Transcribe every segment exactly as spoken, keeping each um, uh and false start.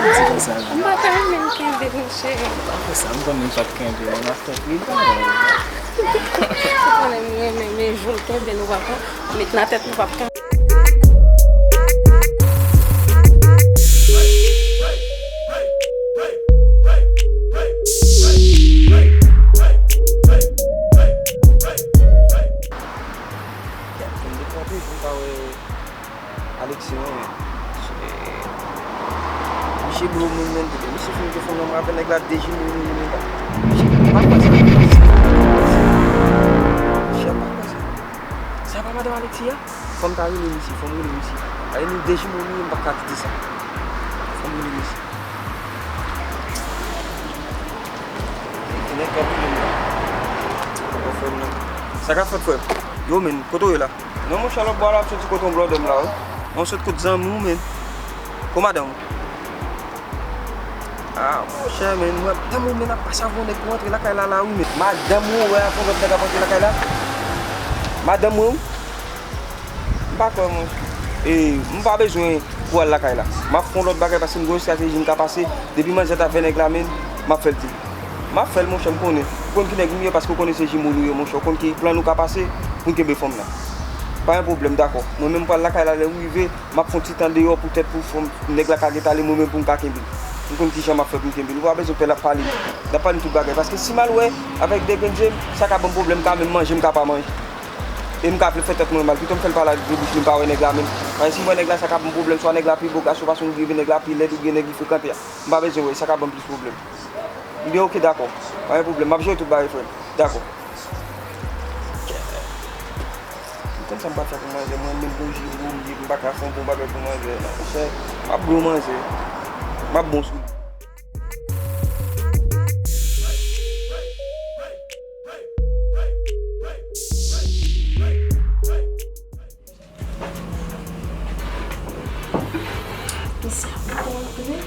Di konsa. M pa ta renmen l kenbe, monchè. Pa fè sa, m konnen m p ap kenbe, men m ap fè pri pa. Ou konnen m renmen, men jou l kenbe nou, papa. Met nan tèt nou, p ap kenbe. Alexis, mwen menm. Misye blo moun menm tou. Misye fin gen fanm nan, m rapèl nèg la de jimo li menm la. Misye pa kwè sa. Misye pa kwè sa. Sa pa madanm Alexis a? Fò m ta rele misye, fò m rele misye. Ale nou de jimo li, m pa ka kite sa. Fò m rele misye. Nèg kanpe menm la. Bon, frè m nan. Sa k ap fèt, frè m? Yo, men, kote w ye la? Non, monchè, lòt bò a la, m soti kote yon blòdè m la, wi. Mwen sot kot zanmi w, men. Ko madanm ou? Ah, monchè, men, mwen, madanm ou, men, ap pase avè yon nèg pou antre lakay la, la, wi, men. Madanm ou, wè, avè yon lòt nèg ap antre lakay la? Madanm mwen, wi. M pa kwè, mwen. E, m pa bezwen pou al lakay la. M ap fè yon lòt bagay paske m gen yon estrateji m ka pase. Depi manzè ta vè nèg la, men, m ap fè l di. M ap fè l, monchè, m konnen. Ou konn ki nèg nou ye paske ou konnen se jimo nou ye, monchè. Ou konn ki plan nou ka pase pou n kenbe fanm nan. Pa gen pwoblèm, dakò. Mwen menm, m pral lakay la, lè m rive, m ap fè yon ti tan deyò poutèt pou fanm, nèg la ka gentan ale, mwen menm pou m ka kenbe l. M konn kijan m ap fè pou m kenbe l. Ou pa bezwen pè l ap pale. L ap pale tout bagay. Paske si m al wè avèk de grenn je m, sa ka ban m pwoblèm, m ka menm manje, m ka pa manje. E m ka vle fè tèt mwen mal. Pito m fè l pale ak de bouch li, m pa wè nèg la menm. Paske si m wè nèg la, sa ka ban m pwoblèm. Swa nèg la pi bo gason, pa sou m rive, nèg la pi lèd oubyen nèg li frekante a. M pa bezwen wè, sa ka ban m plis pwoblèm. M di, oke, dakò. Pa gen pwoblèm. M ap jere tout bagay, frè m. Dakò. M konn sa m pral fè pou manzè. Mwen menm, bon, jere m ye, m pa ka fè yon bon bagay pou manzè. Non, monchè, m ap blo manzè. M ap bon sou li. Mesye ap poko rantre.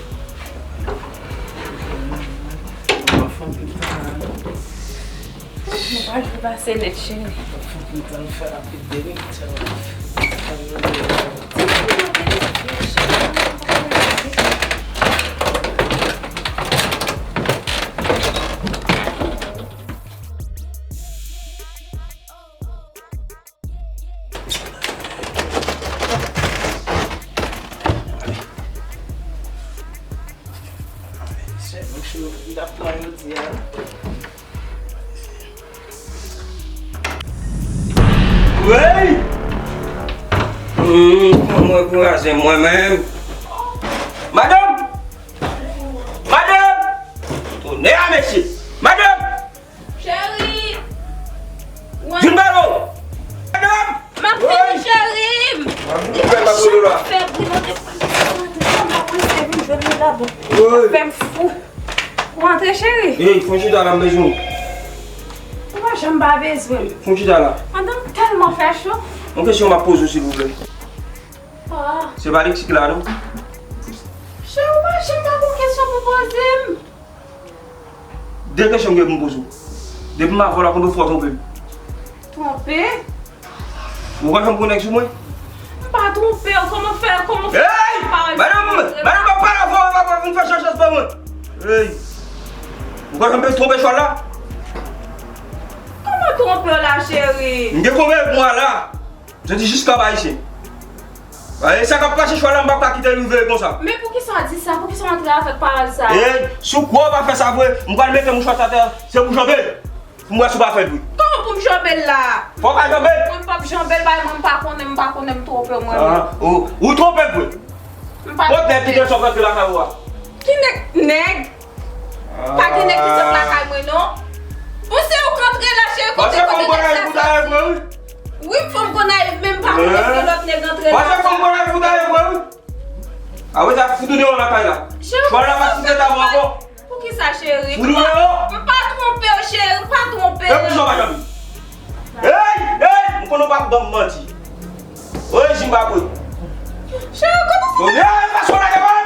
Nou pral byen pase nèt, cheri. Wey! Hmm, mwen kouraje mwen menm. Madanm! Madanm! Tonè a mesye! Madanm! Cheri! Vin ba nou! Madanm! M ap vini, cheri! Ou fè m ap rele la. Fè bri nan tèt mwen. Mwen prese vin jwenn li la, bon. Fè m fou. Ou antre, cheri? Ey, fon chita la, m bezwen w. Ou pa janm pa bezwen m. Fon chita la. Madanm, tèlman fè cho. Yon kesyon m ap poze w, silvouplè. Ah. Se pa Alexis ki la, non? Cheri, ou pa janm pa gon kesyon pou poze m. De kesyon m gen pou m poze w. Depi m avè w la, konbyen fwa w twonpe m? Twonpe? Ou pa janm pran nèg sou mwen? M pa twonpe w, kòman fè, kòman fè? Ey! Madanm, madanm, pa pale avè w, pa vin fè chans pa mwen. Ey! Ou pa janm twonpe chwal la? Kòman twonpe w la, cheri? M gen konbyen mwa la? Jodi jiska pa isi. E sa k ap pase chwal la, m p ap ka kite l rive konsa. Men poukisa w di sa? Poukisa w antre avèk pawòl sa? E, si w kwè w pa fè sa vre, m pral mete mouchwa sa atè, se pou janbe l. Pou m wè si w pa fè l vre. Kòman pou m janbe l la? Fò w ka janbe l. Mwen m p ap janbe l, bay mwen m pa konnen, m pa konnen m twonpe w mwen menm. Ah, ou, ou twonpe l vre. M pa twonpe. Kot nèg ki te sot rantre lakay ou a? Ki nèg? Nèg? Pa gen nèg ki sot lakay mwen, non. Bon, se ou k antre la, cheri, kote, kote nèg sa soti? Wi, m fanm konn ale, men m pa konnen si lòt nèg antre la. Pase fanm konn ale fout ale vre, wi. Apre sa, fout ou deyò lakay la. Cheri, chwal la pa site tab ou ankò. Poukisa, cheri? Fout ou deyò. M pa twonpe w, cheri, m pa twonpe w. E poukisa w pa janbe? Ey, ey, m konnen w p ap ban m manti. Oye, Zimbabwe. Cheri, kote w fout? Tonè, e fason w lage kò w.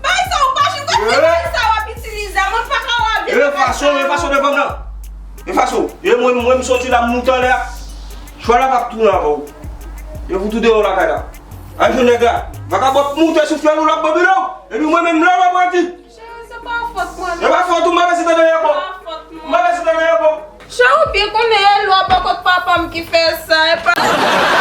Bay sa w pa chita, se bay sa w ap itilize a, mwen pa ka wè avè. E fason, e fason devan m nan. E fason. E mwen, mwen m soti la, m moute anlè a. Chwal la p ap tounen avè w. Yo fout ou deyò lakay la. Al jwenn nèg la. Vakabon ap moute sou fyèl ou, l ap bobile w. Epi mwen menm la, m ap redi. Cheri, se pa fòt mwen, non. E pa fòt ou, m pa bezwen tande ankò. Se pa fòt mwen. M pa bezwen tande ankò. Cheri, ou byen konnen e lwa bò kot papa m ki fè sa, e pa.